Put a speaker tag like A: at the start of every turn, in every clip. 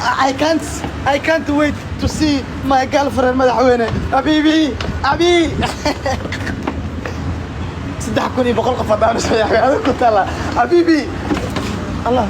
A: I can't wait to see my girlfriend, madaxweyne. Habibi, abi. 3100 qof haddaan madaxweyne adag ku taala. Habibi. Allah.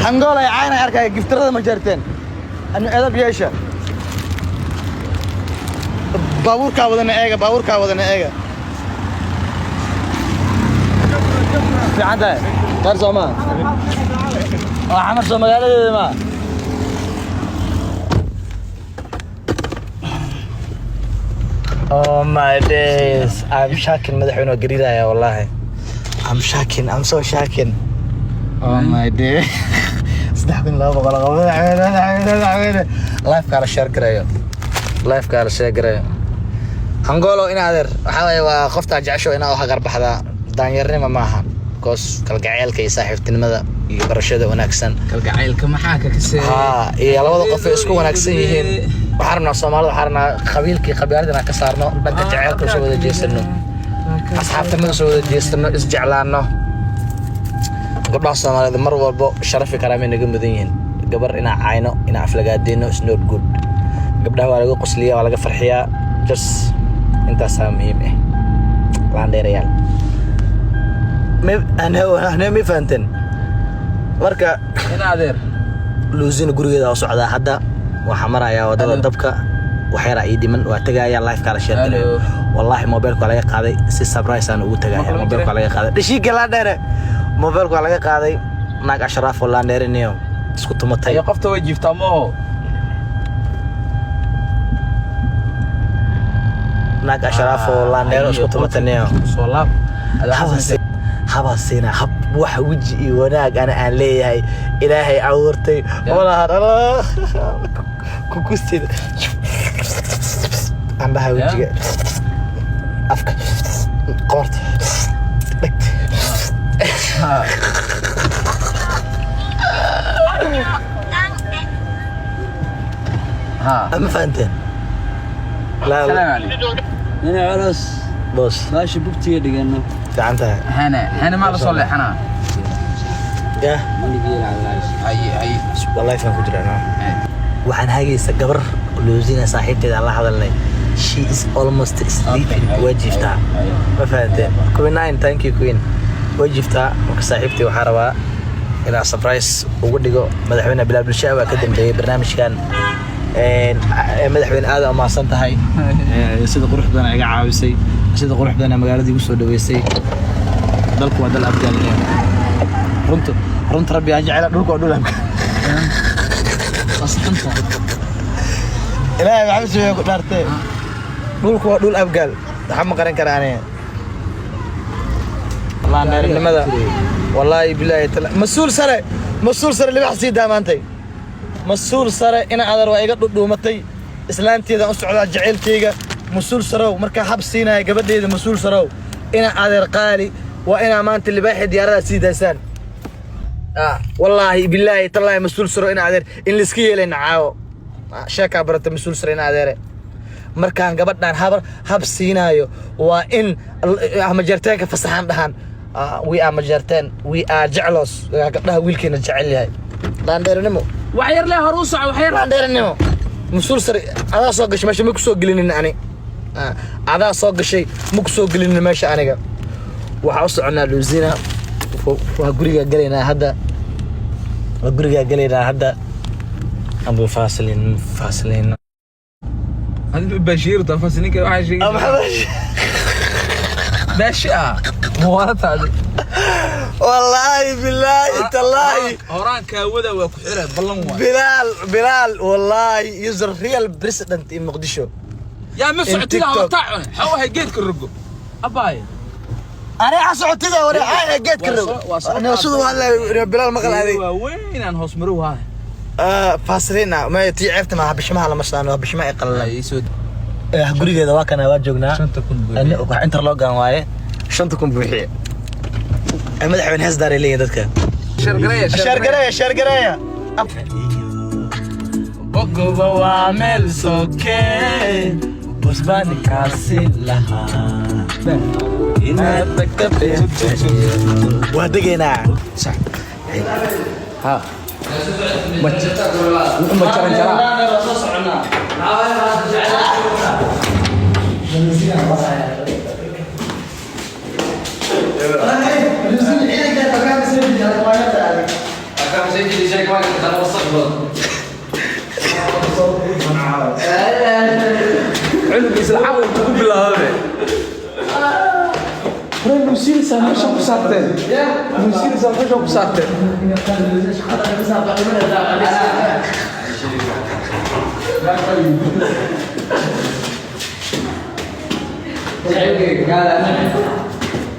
A: Hangool ay caana arkaya giftarada ma jeerteen. Anu edab yeesha. Baabuurkaa wadana eega, baabuurkaa wadana eega. Fiican tahay. Qaar soo maa. Waa Xamar soo magaaladeeda maa. Oh my days. I'm shaking, madaxweyne waa gariiraya wallahi. I'm shaking. I'm so shaking. Oh my day. 3200 qof, madaxweyne, madaxweyne, madaxweyne. Live-kaa la share gareeyo. Live-kaa la share gareeyo. Hangolo in adeer waxaa waaye waa qoftaa jecesho inaa u hagar baxdaa, daanyarnima maaha, because kalgaceylka iyo saaxiibtinimada iyo barashada wanaagsan.
B: Kalgacaylka maxaa ka kasee?
A: Haa, iyo labada qof ay isku wanaagsan yihiin. Waxaan rabnaa Soomaalida, waxaan rabnaa qabiilkii qabyaalada inaan ka saarno, dhanka jaceylka soo wada jeesano, asxaabtinimada soo wada jeesano, isjeclaano. Gabdhaha Soomaaliyeed mar walbo sharafi karaamay naga mudan yihiin. Gabar inaan cayno, inaan aflagaadeyno is not good. Gabdhaha waa laga qosliyaa, waa laga farxiyaa, just intaasaa muhiim ah. Laandheerayaal ma fahanteen marka?
B: In adeer.
A: Luusina gurigeeda u socdaa hadda. Waxaa marayaa wadada.
B: Hello.
A: Dabka waxyaraa ii dhiman, waa tagaaya, live-kaa la share gareeyo.
B: Hello.
A: Wallaahi mobilka waa laga qaaday, si surprise aan ugu tagaya.
B: Maqla ma
A: Mobilka waa laga qaaday, dhashiika laandheere mobilka waa laga qaaday. Naag ashraaf oo laandheeriniyo isku tumatay.
B: Ayo, qofta way jiiftaa mooho.
A: Naag ashraaf oo laandheero isku tumataniyo.
B: Soo laab.
A: Habaa siina hab wax weji iyo wanaag ana aan leeyahay Ilaahay abuurtay. Walahan Allah kukusteeda aan dhahay, wejiga, afka, qoorta, dhegta.
B: Ha.
A: Ma fahanteen?
B: Salaam calaykum.
C: Nina culus.
A: Boos.
C: Baasha bugtiga dhigano.
A: Fiican tahay.
B: Hana hana maa la soo leexanaa?
A: Ya.
B: Haye, haye.
A: Wallahi faan ku jiraa. Waxaan hagaysa gabar Luusina saaxiibteeda aan la hadalnay. She is almost sleeping, waa jiiftaa. Ma fahanteen? Queen nine, thank you, queen. Way jiiftaa. Marka saaxiibtay waxaa rabaa inaan surprise ugu dhigo. Madaxweyne Bilaal Bulshaa waa ka dambeeyey barnaamijkan. Madaxweyne, aad u mahadsan tahay. Sida qurux badan iga caawisay, sida qurux badan magaalada igu soo dhaweysay. Dalku waa dal abgaal. Runta, runta rabbi aan jecela, dhulku waa dhul abgaal. Ilaahay maxamed suuya ku dhaartee, dhulku waa dhul abgaal. Waxaa ma qaran karaa aniga laandheernimada, wallaahi bilaahi tala. Mas-uul sare, mas-uul sare, libax sii daamaantay. Mas-uul sare ina adeer waa iga dhudhuumatay. Islaanteedaan u socdaa, jaceylkayga. Mas-uul sarow, markaa hab siinaya gabadheeda. Mas-uul sarow, ina adeer qaali, waa inaa maanta libaaxii diyaaradaad sii daysaan. Wallaahi bilaahi tallaahi, mas-uul saro ina adeer in laiska yeelayna caawo. Sheekaa barata. Mas-uul sare ina adeere, markaan gabadhaan habar hab siinaayo, waa in majeerteenka fasaxaan dhahaan. We are majeerteen, we are jeclos. Gabdhaha wiilkeena jecel yahay, laandheeranimo.
B: Wax yar lee hor u soco, wax yar.
A: Laandheeranimo. Mas-uul sare, adaa soo gashay meesha, ma ku soo gelinin ani. Adaa soo gashay, ma ku soo gelinin meesha aniga. Waxaa u soconaa Luusina. Waa gurigaa gelaynaa hadda, waa gurigaa gelaynaa hadda. Abu Faslin, Faslin.
B: Adiga Bashiir ta faslinka waxa sheegay baashi ah muwaarataadi.
A: Wallaahi bilaahi tallaahi.
B: Horaan kaawada waa ku xira ballan waay.
A: Bilaal, Bilaal, wallaahi is a real president in Muqdisho.
B: Yaa ma
A: In
B: socotida?
A: TikTok.
B: Habartaa cune xaw ahay geedka rogo abaay.
A: Ani xa socotida ware ay geedka
B: Waa
A: rogo.
B: waa soo
A: Siduu hadlay Bilaal maqal aaday.
B: Waa weyn aan hoos marow haa.
A: Faslina ma tii ceebta ma bishmaha lama saano, bishmaha ay qalalan.
B: Ay soo
A: Gurigeeda waa kana, waa joognaa.
B: 5000 buuxiye.
A: Wax interlogan waaye, 5000 buuxiye. Madaxweyne hees daaray leeyihin dadka.
B: Shargareeya.
A: Sheergareeya, sheergareeya. Bogoba waa meel sokee busbaani kaasi lahaa inaad tagta. Waa degaynaa.
B: Ha, wuxuu ma jaran jaraa.
A: Soo soconaa.
B: Cunugiisa caawa kugu bilaabay. Hore nuusiinaysaa meesha ku saarteen, nuusiinaysaa meesha ku saarteen.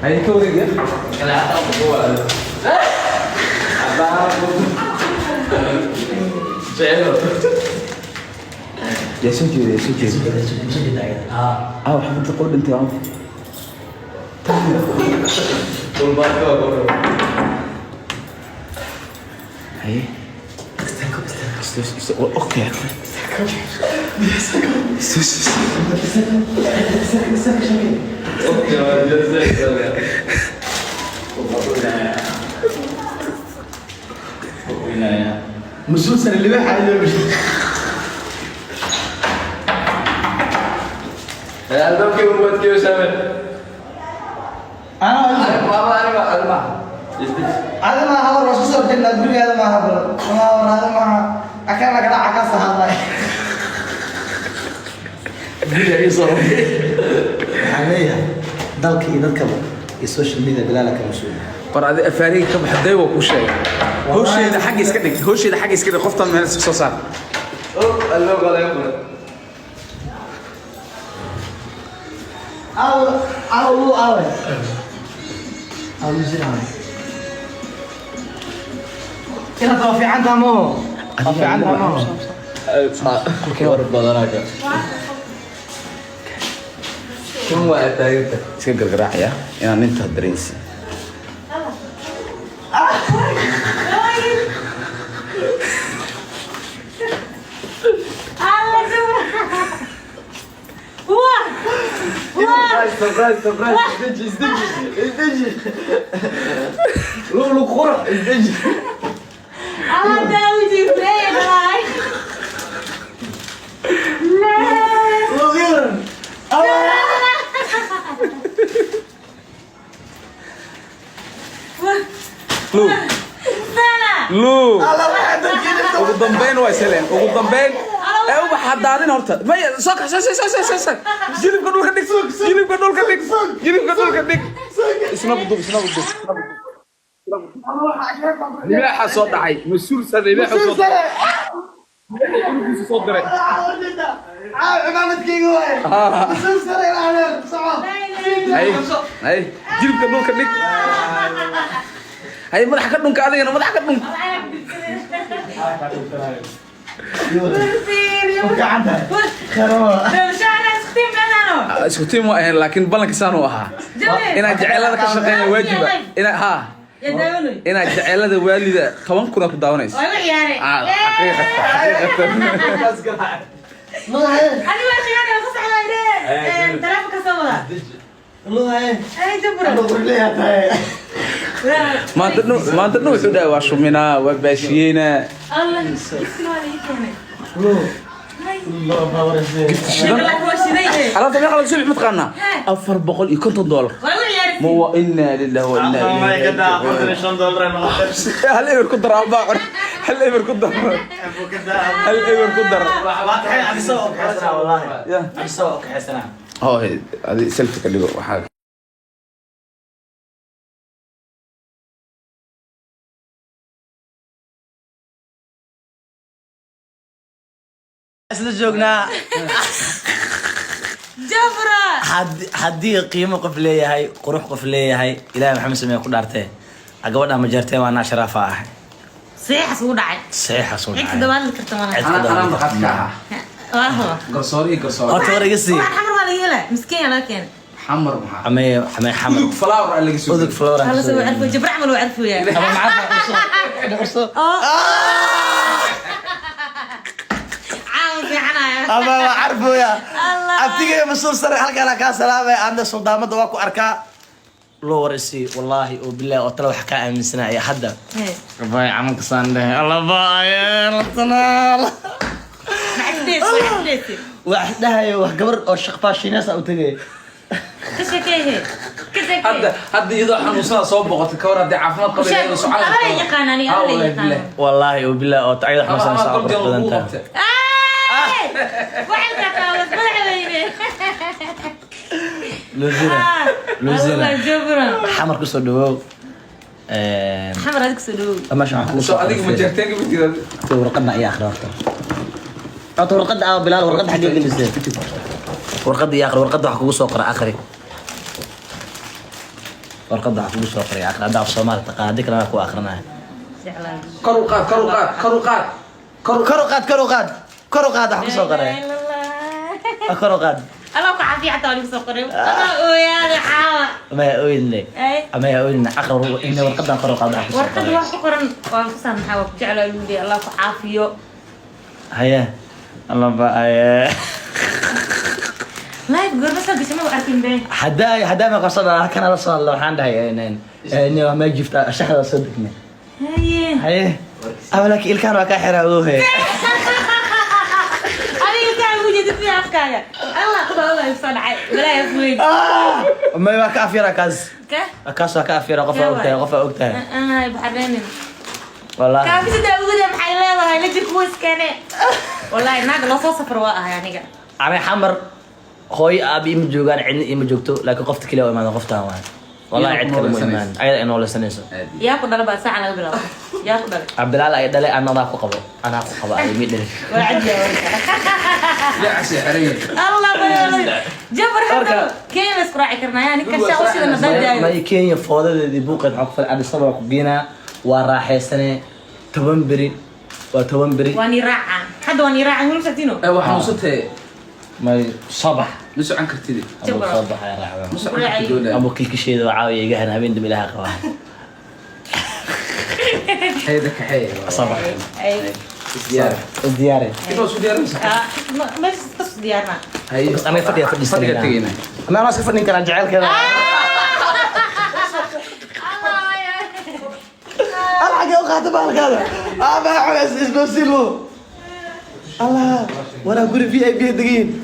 B: Hay ka wareegaya. Yaa soo jeeda, yaa soo jeeda. Ah, waxba qo dhintay aan. Haye. Okay. Isto-
A: Mas-uul sare libaaxa iloobi. Ada maaha, war waa soo jeednaa gurigaada maaha bal ma war ada maaha akana kala cakaasa hadlay guriga ii soo. Waxaan leeyahay dalka iyo dadkaba iyo social media bilaala ka mas-uul.
B: War adi afaariga ka baxday, waa kuu sheegay. Hawsheeda xagga iska dhig, hawsheeda xagga iska dhig, qoftan meel iska soo saar.
A: Aw aw aw aw lusin aw inaad waa fiican taha moo, waa fiican taha moo.
C: War badanaka kun waa taaganta.
B: Iska gargaraacaya inaan ninta dareensi.
D: Alla jabra. Wah. Wah.
C: Surprise, surprise! Isdeji, isdeji, isdeji! Lulu qurux, isdeji!
D: Alla daawiji leeyahay. La.
B: Lu.
D: Sana.
B: Lu. Ugu dambeyn waa isheleen. Ugu dambeyn. Ee ubax hadaadin horta. Maya, soo kax, soo soo soo soo soo. Jilibka dhulka dhig. Jilibka dhulka dhig. Jilibka dhulka dhig. Isna budub, isna budub. Libaaxa soo dhacay. Mas-uul sare libaaxa soo dhacay. Cunugiisa soo diray.
A: Cimaamadkayga waay, mas-uul sare ilaadeer soco.
B: Hay, hay, jilibka dhulka dhig. Hay, madaxa ka dhunka adigana, madaxa ka dhunka.
A: Fiican tahay khayr.
B: Isku tiim waa ahayn, laakiin ballanka saan uu ahaa. Inaad jeceelada ka shaqeeya waajiba. Ina ha. Inaad jeceelada waalida 10,000 ku daawanayso. Ah, xaqiiqatan, xaqiiqatan.
A: Luhaye. Luhaye. Qurleeyaa tahay.
B: Maanta dhan wuxuu dhahay waa shuminaa, waa baashiyeynaa.
A: Lu loo bawarasee.
B: Alaabta meeqa laga soo bixi mataqaanaa? $450. Ma wa inna lillahi wa inna ilayhi raajicuun. Hal eber ku dar abaa cun. Hal eber ku dar. Hal eber ku dar. Ya. Oh, adi selfie ka dhigo waxaa.
A: Isla joognaa.
D: Jabra.
A: Haddii qiimo qof leeyahay, qurux qof leeyahay, Ilaahay Maxamed sameeye ku dhaartee, gabadha ma jartee, waa naa sharaafa ah.
D: Saxiixas ugu dhacay.
A: Saxiixa soo
D: Cid
A: dhacay.
D: dabaali karta malaha.
A: Cid ku
B: Anaa
A: dabaali
B: markhaati ka ahaa.
D: Waa huba.
B: Garsoore iyo garsoore.
A: Horta war iga sii.
D: Waxaan xamar waa laga helaa. Miskiin yaa laga keenay.
B: Xamar maxaa?
A: Xamee xamee xamar.
B: Udug flower aa laga soo.
A: Udug flower aan
D: Hala
A: kasoo.
D: soo carfo, jabra camal waa carfoyaa.
A: Ama macaan.
D: Oo. Caawa fiicanaya.
A: Ama waa carfooya.
D: Allah.
A: Abtigay mas-uul sare halkaan kaa salaamay, aadna suldaamada waa ku arkaa. Loo war isii, wallaahi oo bilaahi oo tala wax kaa aaminsanaya hadda.
D: Hee.
A: Bay camalka saan dhehe, alla baaye latanaal.
D: Maxaa isdheysi?
A: Wax dhahayo, wax gabar oo shaqfaashiinaysa u tegay.
D: Ka sheekeeye, ka sheekee.
B: Hadda iyadoo xanuunsada soo boqotay, ka war haddii caafimaad qabay iyadoo socon.
D: Alla yaqaan, ani alla yaqaan.
A: Wallaahi oo bilaahi oo ayada xanuunsanaysa oo qurux badan tahay.
D: Waxay taqaawad madaxweyne.
A: Luzina, Luzina.
D: Allah jabra.
A: Xamar kusoo dhawow.
D: Xamar adig soo dhawow.
A: Meesha waxaan kugu
B: soo adiga ma jeerteen ka mid.
A: Warqadna ayaa akhri horta. Horta warqadda aa Bilaal, warqadda xaggee gelisay? Warqadda iyo akhri, warqadda wax kugu soo qora, akhri. Warqadda wax kugu soo qoray akhri, hadda af Soomaali taqaan, haddii kalena ku akhrinaya.
D: Jeclaa.
B: Kor u qaad, kor u qaad, kor u qaad, kor.
A: Kor u qaad, kor u qaad, kor u qaad, wax ku soo qoray. Kor u qaad.
D: Allah ku caafiya, xataa waa lagu soo qoray. Ana ooyaada caawa.
A: Maya ooyinle.
D: Ay.
A: Maya ooyinle, akhri ina warqaddan, kor u qaad wax ku soo
D: Warqad
A: qoray.
D: wax ku qoran waan ku saamaxaa, waa ku jeclaa lagu leeyahay, Allah ku caafiyo.
A: Haye, alla ba aye.
D: Live goorma soo gashay? Ma arkin been.
A: Haddaa ma qabsada halkan la soo hadla, waxaan dhahay ma jifta shaxda soo degnay.
D: Haye.
A: Haye, ama laakiin ilkaan waa kaa xiraa ohe.
D: Adiga kaa ugu jeedid fiican afkaaga. Allah ku baa soo dhacay balaa weyn.
A: May, waa ka afyara kaas.
D: Ka?
A: Kaas waa ka afyara, qof waa ogtahay, qof waa ogtahay.
D: Ah, baxareenin.
A: Wallahi.
D: Kaafisada uguda maxay leedahay la jirku iskane. Wallahi naag loo soo safar waa ahay aniga.
A: Ani Xamar hooyo aabi ima joogaan, cidna ima joogto, laakiin qofta keliya waa imaada qoftaan waay. Wallahi cid kale ma imaan, ayada ay noolaysanayso.
D: Yaa ku dhala baa saaca laga bilaabo. Yaa ku dhalay?
A: Bilaal ay dhalay, anadaa ku qabo, anaa ku qabo, ay mi dhalin.
D: Waa cadiya warka.
B: Lacasi xeran.
D: Allah bayo. Jabar hadda Kenya la isku raaci karnaa yaa ninka shaa u shidana dadaayo.
A: May, Kenya foodadeedii buuqeed waxaa ku fal Addis Ababa ku geenaa, waa raaxaysane 10 beri, waa 10 beri.
D: Waa ni raaca. Hadda waa ni raaca weli satino.
B: Ee, waa xanuunsatee.
A: May, soo bax.
B: Ma socon kartid.
A: Abu soo baxay raacda.
B: Ma socon kartid doonaa.
A: Abu kilkisheeda waa caawiya iga haran habeen dambe ilaaha qabaa.
B: Hayda kaxeey.
A: Soo bax.
D: Ay.
B: Isdiyaar.
A: Isdiyaari.
B: Inoo isku diyaarinaysa.
D: Ah, meesha ka soo diyaarnaa.
B: Haye.
A: Bas aniga fadhiga fadhiisanayna.
B: Fadhiga tegayna.
A: Ama anaa iska fadhin karaa jaceylkeeda.
D: Allah ya.
A: Al xagee u qaata bahalkaada? Aabaha xogaas isboosiilo. Allah, waraa guri VIP degiin.